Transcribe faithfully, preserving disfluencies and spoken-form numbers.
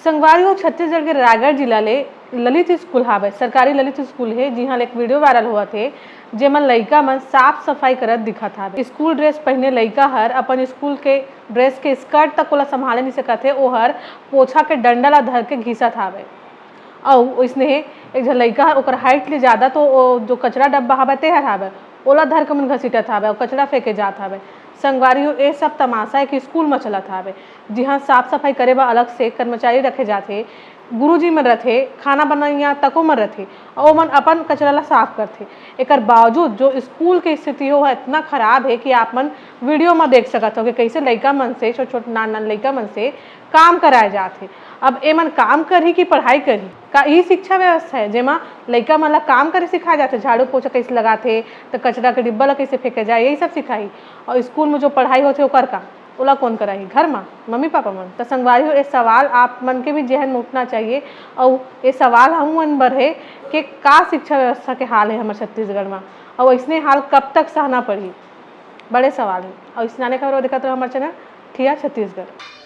संगवारी हो, छत्तीसगढ़ के रायगढ़ जिला ले ललित स्कूल हावय, सरकारी ललित स्कूल हे, जिहां ले एक वीडियो वायरल होवत हे, जेमा लइका मन साफ सफाई करत दिखत हावय। स्कूल ड्रेस पहिने लइका हर अपन स्कूल के ड्रेस के स्कर्ट तक ओला संभाले नइ सकत हे, ओहर पोछा के डंडा ला धर के घिसत हावय। अउ ओइसने एक झन लइका हर, ओकर हाइट ले जादा तो ओ जो कचरा डब्बा हावय, तेहर हावय, ओला धर के मन घसीटत हावय अउ कचरा फेंके जात हावय। संगवारी हो, ए सब तमाशा एक स्कूल म चलत हावय, जिहां साफ सफाई करे बर अलग से कर्मचारी रखे जाथे, गुरुजी मन रथे, खाना बनइया तको मन रथे, अउ ओमन अपन कचरा ला साफ करथे। एकर बावजूद जो स्कूल के स्थिति हो, इतना खराब हे कि आप मन वीडियो म देख सकत हो कि कइसे लइका मन से, छोट-छोट नान-नान लइका मन से काम कराए जात हे। अब ए मन काम करही कि पढ़ाई करही? का ई शिक्षा व्यवस्था हे, जेमा लइका मन ला काम करे सिखाए जाथे, झाड़ू पोछा कइसे लगाथे, त कचरा के डिब्बा ला कइसे फेंके जाए, यही सब सिखाही? अउ स्कूल म जो पढ़ाई होथे, ओकर का? ओला कोन कराही? घर म मम्मी पापा मन। त संगवारी हो, ए सवाल आप मन के भी जेहन म उठना चाहिए, अउ ए सवाल हम मन बर हे कि का शिक्षा व्यवस्था के हाल हे हमर छत्तीसगढ़ म, अउ अइसने हाल कब तक सहना पड़ही? बड़े सवाल हे। अउ अइसने खबर देखत रहो हमर चैनल ठिया छत्तीसगढ़।